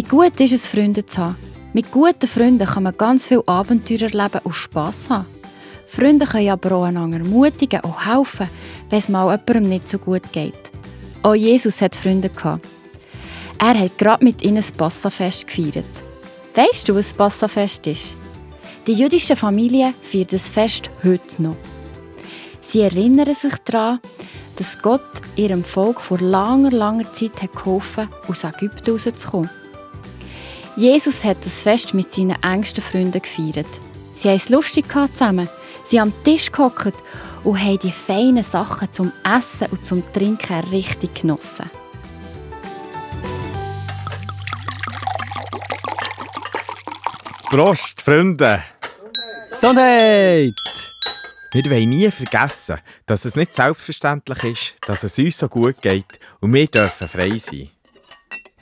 Wie gut ist es, Freunde zu haben. Mit guten Freunden kann man ganz viel Abenteuer erleben und Spass haben. Freunde können aber auch einander ermutigen und helfen, wenn es mal jemandem nicht so gut geht. Auch Jesus hat Freunde gehabt. Er hat gerade mit ihnen das Passafest gefeiert. Weisst du, was das Passafest ist? Die jüdischen Familien feiern das Fest heute noch. Sie erinnern sich daran, dass Gott ihrem Volk vor langer Zeit hat geholfen hat, aus Ägypten rauszukommen. Jesus hat das Fest mit seinen engsten Freunden gefeiert. Sie haben es lustig zusammen. Sie haben am Tisch gehockt und haben die feinen Sachen zum Essen und zum Trinken richtig genossen. Prost, Freunde! Gesundheit! Wir wollen nie vergessen, dass es nicht selbstverständlich ist, dass es uns so gut geht und wir dürfen frei sein.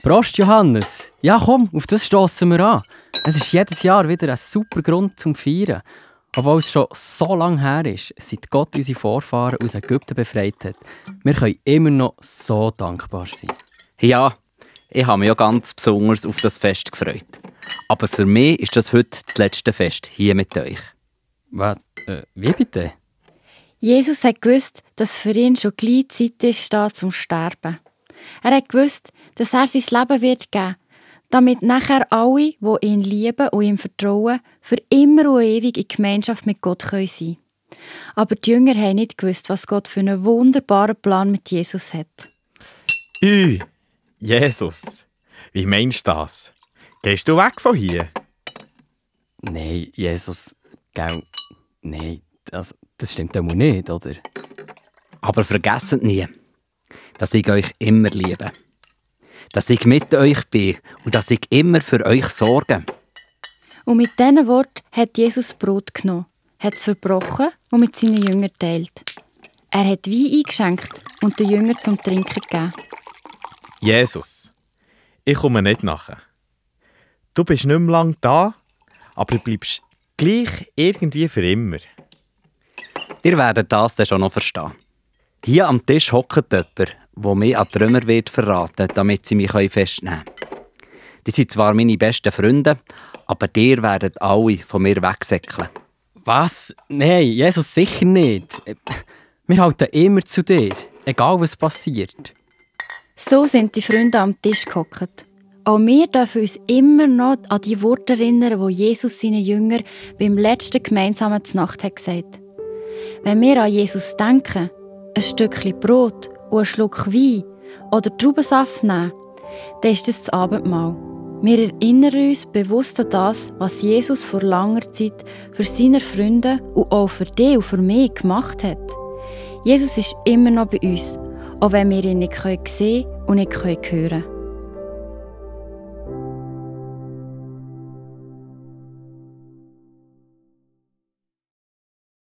Prost, Johannes! Ja, komm, auf das stossen wir an. Es ist jedes Jahr wieder ein super Grund zum Feiern. Obwohl es schon so lange her ist, seit Gott unsere Vorfahren aus Ägypten befreit hat. Wir können immer noch so dankbar sein. Ja, ich habe mich ja ganz besonders auf das Fest gefreut. Aber für mich ist das heute das letzte Fest hier mit euch. Was? Wie bitte? Jesus hat gewusst, dass für ihn schon gleich Zeit ist, da zum Sterben. Er hat gewusst, dass er sein Leben wird geben, damit nachher alle, die ihn lieben und ihm vertrauen, für immer und ewig in Gemeinschaft mit Gott sein können. Aber die Jünger haben nicht gewusst, was Gott für einen wunderbaren Plan mit Jesus hat. Jesus, wie meinst du das? Gehst du weg von hier? Nein, Jesus, gell? Nein, das stimmt doch nicht, oder? Aber vergesst nie, dass ich euch immer liebe. Dass ich mit euch bin und dass ich immer für euch sorge. Und mit diesen Worten hat Jesus Brot genommen, hat es verbrochen und mit seinen Jüngern geteilt. Er hat Wein eingeschenkt und den Jüngern zum Trinken gegeben. Jesus, ich komme nicht nachher. Du bist nicht mehr lange da, aber du bleibst gleich irgendwie für immer. Ihr werdet das dann schon noch verstehen. Hier am Tisch hockt jemand, der mich an die Römer wird verraten, damit sie mich festnehmen können. Die sind zwar meine besten Freunde, aber ihr werdet alle von mir wegsäckeln. Was? Nein, Jesus, sicher nicht. Wir halten immer zu dir, egal was passiert. So sind die Freunde am Tisch gehockt. Auch wir dürfen uns immer noch an die Worte erinnern, die Jesus seinen Jüngern beim letzten gemeinsamen Znacht hat gesagt. Wenn wir an Jesus denken, ein Stückchen Brot und einen Schluck Wein oder Traubensaft nehmen, dann ist das Abendmahl. Wir erinnern uns bewusst an das, was Jesus vor langer Zeit für seine Freunde und auch für dich und für mich gemacht hat. Jesus ist immer noch bei uns, auch wenn wir ihn nicht sehen und nicht hören können.